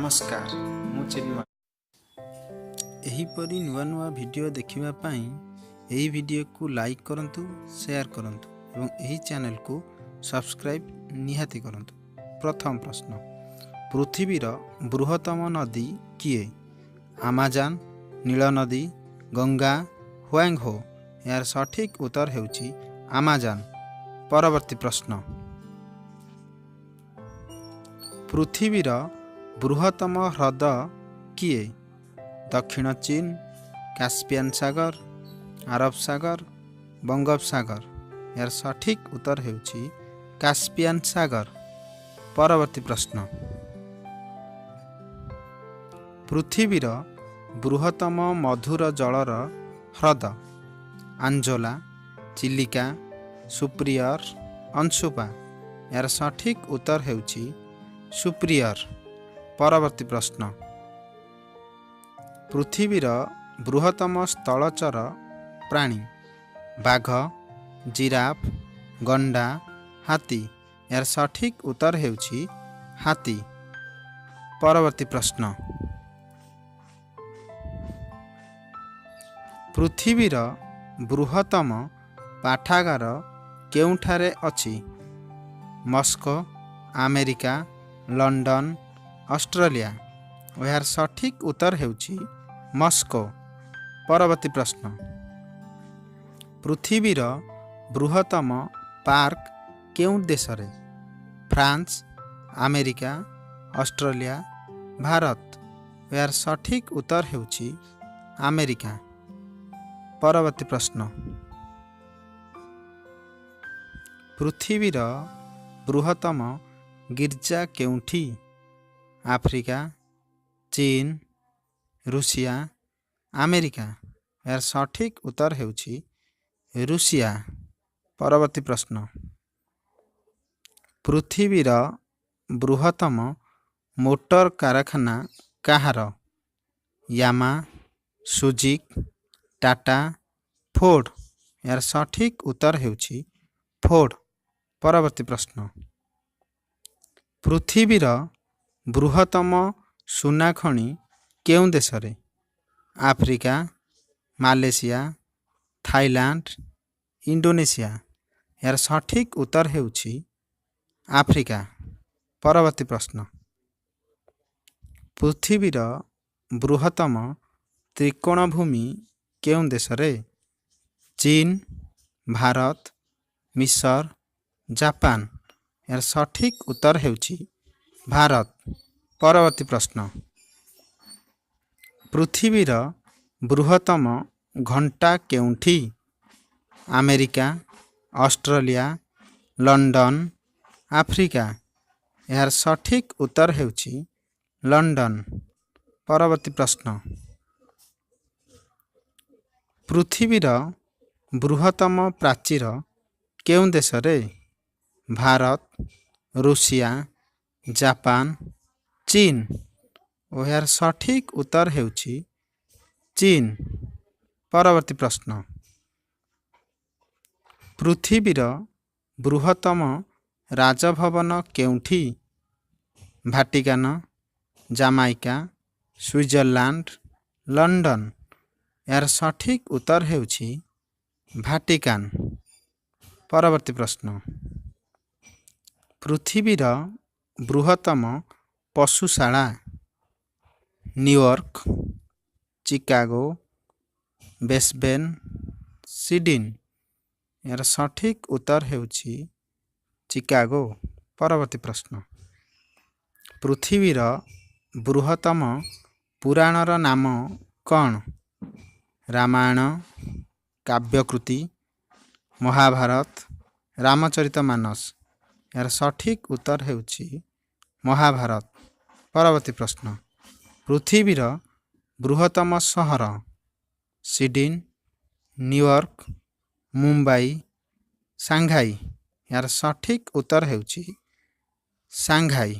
ନମସ୍କାର, ମୁଁ ଚିନ୍ମୟ। ଏହିପରି ନୂଆ ନୂଆ ଭିଡ଼ିଓ ଦେଖିବା ପାଇଁ ଏହି ଭିଡ଼ିଓକୁ ଲାଇକ୍ କରନ୍ତୁ, ସେୟାର କରନ୍ତୁ ଏବଂ ଏହି ଚ୍ୟାନେଲକୁ ସବସ୍କ୍ରାଇବ୍ ନିହାତି କରନ୍ତୁ। ପ୍ରଥମ ପ୍ରଶ୍ନ, ପୃଥିବୀର ବୃହତ୍ତମ ନଦୀ କିଏ? ଆମାଜାନ, ନୀଳ ନଦୀ, ଗଙ୍ଗା, ହୁଆଙ୍ଗହୋ। ଏହାର ସଠିକ୍ ଉତ୍ତର ହେଉଛି ଆମାଜାନ। ପରବର୍ତ୍ତୀ ପ୍ରଶ୍ନ, ପୃଥିବୀର ବୃହତ୍ତମ ହ୍ରଦ କିଏ? ଦକ୍ଷିଣ ଚୀନ, କାସ୍ପିଆନ ସାଗର, ଆରବ ସାଗର, ବଙ୍ଗୋପସାଗର। ଏହାର ସଠିକ୍ ଉତ୍ତର ହେଉଛି କାସ୍ପିଆନ ସାଗର। ପରବର୍ତ୍ତୀ ପ୍ରଶ୍ନ, ପୃଥିବୀର ବୃହତ୍ତମ ମଧୁର ଜଳର ହ୍ରଦ? ଆଞ୍ଜୋଲା, ଚିଲିକା, ସୁପ୍ରିୟର, ଅଂଶୁପା। ଏହାର ସଠିକ୍ ଉତ୍ତର ହେଉଛି ସୁପ୍ରିୟର। ପରବର୍ତ୍ତୀ ପ୍ରଶ୍ନ, ପୃଥିବୀର ବୃହତ୍ତମ ସ୍ଥଳଚର ପ୍ରାଣୀ? ବାଘ, ଜିରାଫ, ଗଣ୍ଡା, ହାତୀ। ଏହାର ସଠିକ୍ ଉତ୍ତର ହେଉଛି ହାତୀ। ପରବର୍ତ୍ତୀ ପ୍ରଶ୍ନ, ପୃଥିବୀର ବୃହତ୍ତମ ପାଠାଗାର କେଉଁଠାରେ ଅଛି? Moscow, America, London, Australia. ଓ ଏହାର ସଠିକ୍ ଉତ୍ତର ହେଉଛି ମସ୍କୋ। ପରବର୍ତ୍ତୀ ପ୍ରଶ୍ନ, ପୃଥିବୀର ବୃହତ୍ତମ ପାର୍କ କେଉଁ ଦେଶରେ? France, America, Australia, Bharat. ଏହାର ସଠିକ୍ ଉତ୍ତର ହେଉଛି ଆମେରିକା। ପରବର୍ତ୍ତୀ ପ୍ରଶ୍ନ, ପୃଥିବୀର ବୃହତ୍ତମ ଗିର୍ଜା କେଉଁଠି? ଆଫ୍ରିକା, ଚୀନ, ରୁଷିଆ, ଆମେରିକା। ଏହାର ସଠିକ୍ ଉତ୍ତର ହେଉଛି ରୁଷିଆ। ପରବର୍ତ୍ତୀ ପ୍ରଶ୍ନ, ପୃଥିବୀର ବୃହତ୍ତମ ମୋଟର କାରଖାନା କାହାର? Yamaha, Suzuki, Tata, Ford. ଏହାର ସଠିକ୍ ଉତ୍ତର ହେଉଛି ଫୋର୍ଡ। ପରବର୍ତ୍ତୀ ପ୍ରଶ୍ନ, ପୃଥିବୀର ବୃହତ୍ତମ ସୁନା ଖଣି କେଉଁ ଦେଶରେ? Africa, Malaysia, Thailand, Indonesia. ଏହାର ସଠିକ୍ ଉତ୍ତର ହେଉଛି ଆଫ୍ରିକା। ପରବର୍ତ୍ତୀ ପ୍ରଶ୍ନ, ପୃଥିବୀର ବୃହତ୍ତମ ତ୍ରିକୋଣଭୂମି କେଉଁ ଦେଶରେ? ଚୀନ, ଭାରତ, ମିଶର, ଜାପାନ। ଏହାର ସଠିକ୍ ଉତ୍ତର ହେଉଛି ଭାରତ। ପରବର୍ତ୍ତୀ ପ୍ରଶ୍ନ, ପୃଥିବୀର ବୃହତ୍ତମ ଘଣ୍ଟା କେଉଁଠି? America, Australia, London, Africa. ଏହାର ସଠିକ୍ ଉତ୍ତର ହେଉଛି ଲଣ୍ଡନ। ପରବର୍ତ୍ତୀ ପ୍ରଶ୍ନ, ପୃଥିବୀର ବୃହତ୍ତମ ପ୍ରାଚୀର କେଉଁ ଦେଶରେ? ଭାରତ, ରୁଷିଆ, ଜାପାନ, ଚୀନ। ଓ ଏହାର ସଠିକ୍ ଉତ୍ତର ହେଉଛି ଚୀନ। ପରବର୍ତ୍ତୀ ପ୍ରଶ୍ନ, ପୃଥିବୀର ବୃହତ୍ତମ ରାଜଭବନ କେଉଁଠି? Vatican, Jamaica, Switzerland, London. ଏହାର ସଠିକ୍ ଉତ୍ତର ହେଉଛି ଭାଟିକାନ। ପରବର୍ତ୍ତୀ ପ୍ରଶ୍ନ, ପୃଥିବୀର ବୃହତ୍ତମ ପଶୁଶାଳା? New York, Chicago, Brisbane, Sydney. ଏହାର ସଠିକ୍ ଉତ୍ତର ହେଉଛି ଚିକାଗୋ। ପରବର୍ତ୍ତୀ ପ୍ରଶ୍ନ, ପୃଥିବୀର ବୃହତ୍ତମ ପୁରାଣର ନାମ କ'ଣ? ରାମାୟଣ, କାବ୍ୟକୃତି, ମହାଭାରତ, ରାମଚରିତ ମାନସ। ଏହାର ସଠିକ୍ ଉତ୍ତର ହେଉଛି ମହାଭାରତ। ପରବର୍ତ୍ତୀ ପ୍ରଶ୍ନ, ପୃଥିବୀର ବୃହତ୍ତମ ସହର? Sydney, New York, Mumbai, Shanghai. ଏହାର ସଠିକ୍ ଉତ୍ତର ହେଉଛି ସାଂଘାଇ।